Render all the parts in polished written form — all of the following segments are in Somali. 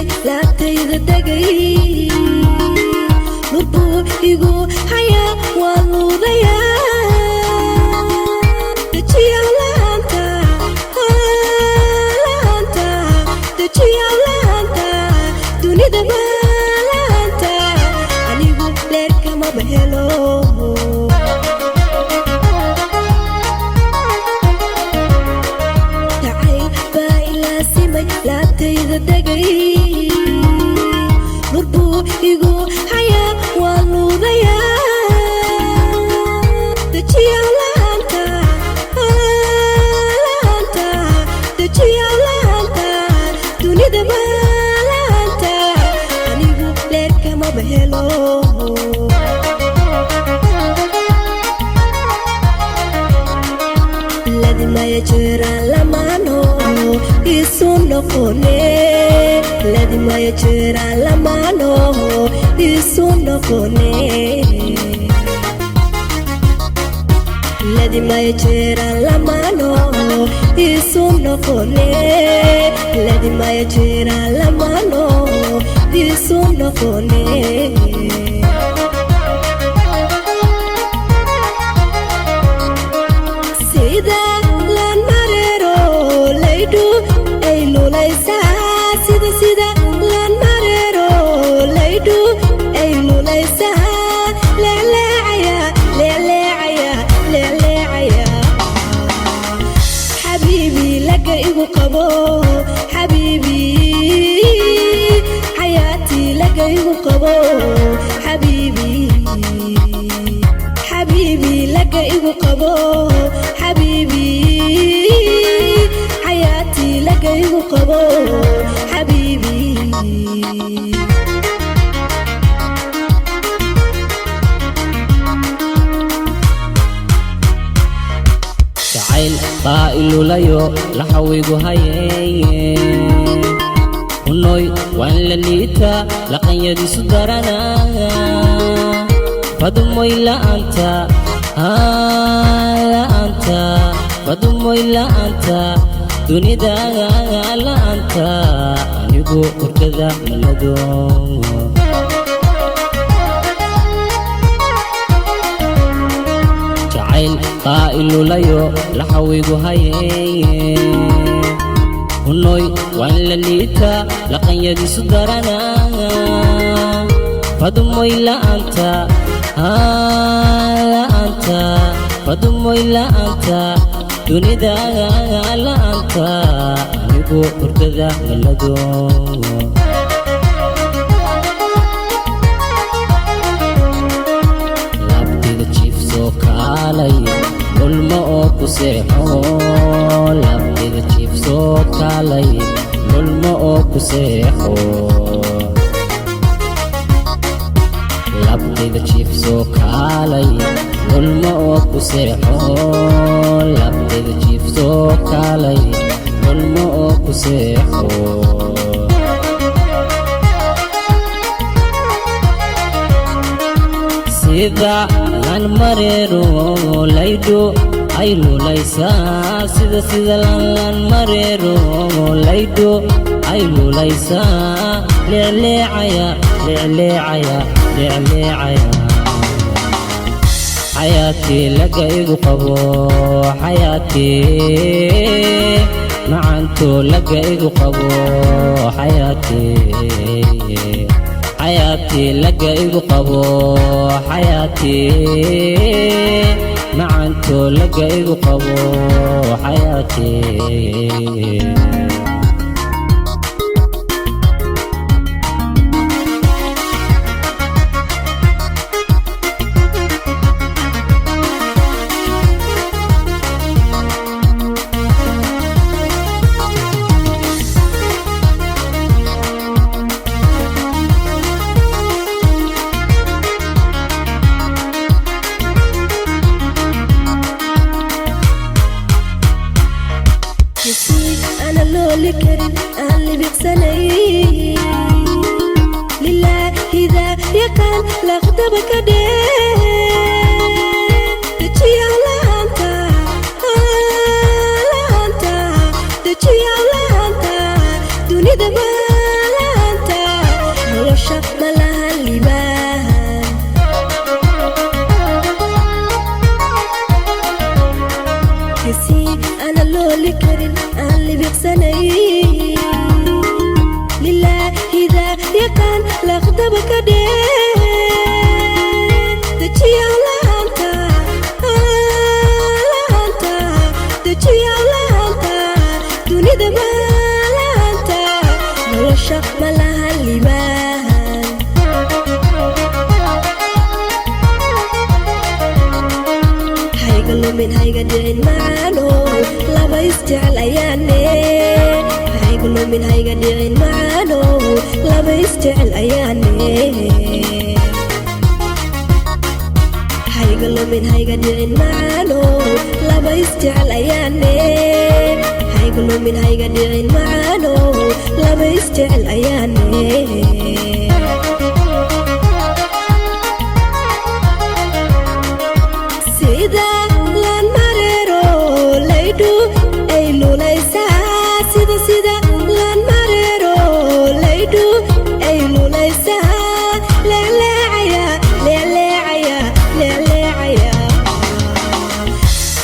Ilaasimay laabtayda degay, nurbuu igu hayaa, waan luudayaa. Dejiyow la'aanta, la'aanta, dejiyow la'aanta, dunidaba la'aanta anigu leerkamaba helo. Jacayl baa ilaasimay laabtayda degay, nurbuu igu hayaa, waan luudayaa. Dejiyow la'aanta, la'aanta, dejiyow la'aanta, dunidaba la'aanta anigu leerkamaba helo. Ladimaya jiraan lamaano isu noqone, ladimaya jiraan lamaano isu noqone, ladimaya jiraan lamaano isu noqone, ladimaya jiraan lamaano isu noqone. Sida lan mareero laydhu ay lulaysaa, sida lan mareero laydhu ay lulaysaa, leeleecaya, leeleecaya, leeleecaya. Xabiibi laga igu qabo, xabiibi xayaatii laga igu qabo, xabiibi, xabiibi laga igu qabo, xabiibi xayaatii laga igu qabo, xabiibi. Jacayl baa ilulayo laxawigu hayeeye, hunoy waan la liitaa, laqanyadiisu darana. Fadumoy la'aanta, la'aanta, fadumoy la'aanta, dunida la'aanta anigu hurdada malado. Jacayl baa ilulayo laxawigu hayeeye, hunoy waan la liitaa, laqanyadiisu darana. Fadumoy la'aanta, la'aanta, fadumoy la'aanta, dunida la'aanta anigu hurdada malado. Laabtayda jiifsoo kaalay, lulmo oo ku seexo. Laabtayda jiifsoo kaalay, lulmo oo ku seexo. Laabtayda jiifsoo kaalay, lulmo oo ku seexo. Laabtayda jiifsoo kaalay, lulmo oo ku seexo. Sida lan mareero laydho ay lulaysaa, sida lan mareero laydho ay lulaysaa, leecleecaya, leecleecaya, leecleecaya. Xayaatii laga igu qabo, xayaatii macanto laga igu qabo, xayaatii, xayaatii laga igu qabo, xayaatii macanto laga igu qabo, xayaatii. Ana looli Hida yaqaan laqdaba ka dheer dejiyaw la'aanta, la'aanta dejiyaw la'aanta dunida ma la'aanta nolosha ma laha limaan. Hayga lumin, hayga dhicin macaano, laba isjecel ayaane. Hayga lumin, hayga dhicin macaano, laba isjecel ayaane. Hayga lumin, hayga dhicin macaano, laba isjecel ayaane. Hayga lumin, hayga dhicin macaano, laba isjecel ayaane. Sida laan mareero laydhu ay lulaysaa, sida laan mareero laydhu ay lulaysaa, leeleecaya, leeleecaya, leeleecaya.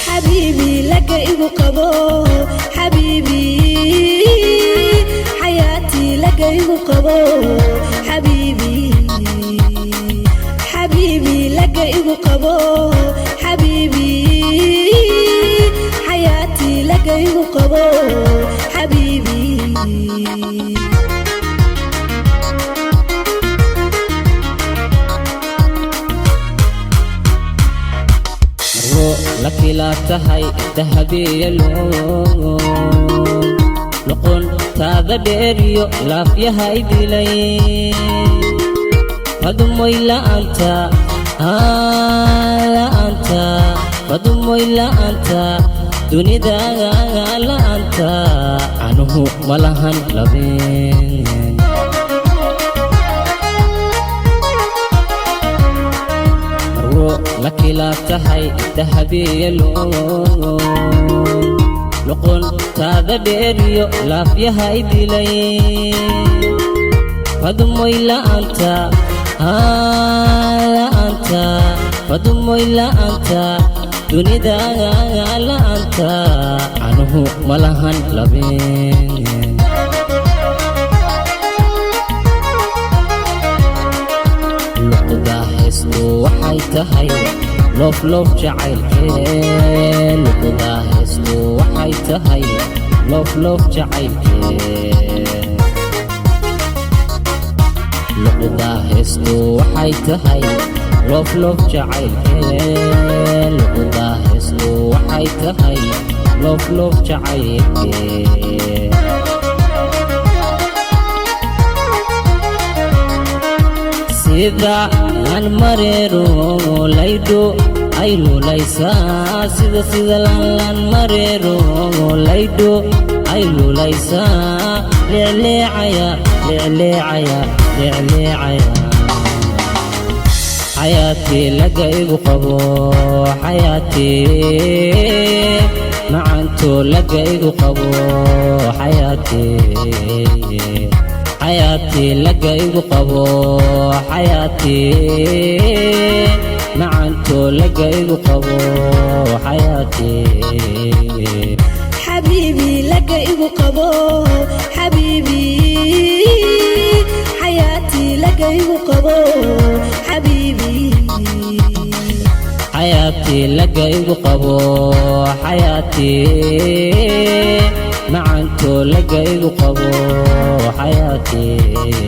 Xabiibi laga igu qabo, xabiibi xayaatii laga igu qabo, xabiibi, xabiibi laga igu qabo, xabiibi xayaatii laga igu qabo, xabiibi. Marwo la kila tahay dahabiya luquntaada dheeriyo laafyahay dilay fadumoy la'aanta, la'aanta fadumoy la'aanta dunida la'aanta canuhu malahan labeen. Marwo la kila tahay dahabiya luquntaada dheeriyo laafyahay dilay fadumoy la'aanta, la'aanta fadumoy la'aanta dunida la'aanta canuhu malahan labeen. Luqda heestu waxay tahay loof loof jacaylkee, luqda heestu waxay tahay loof loof jacaylkee, luqda heestu waxay tahay loof loof jacaylkee, luqda heestu waxay tahay loof loof jacaylkee. Sida laan mareero laydho ay lulaysaa, sida laan mareero laydho ay lulaysaa, leecleecaya, leecleecaya, leecleecaya. Xayaatii laga igu qabo, xayaatii macanto laga igu qabo, xayaatii, xayaatii laga igu qabo, xayaatii macanto laga igu qabo, xayaatii. Xabiibi laga igu qabo, xabiibi xayaatii laga igu qabo, xabiibi. Xayaatii laga igu qabo, xayaatii macanto laga igu qabo, xayaatii.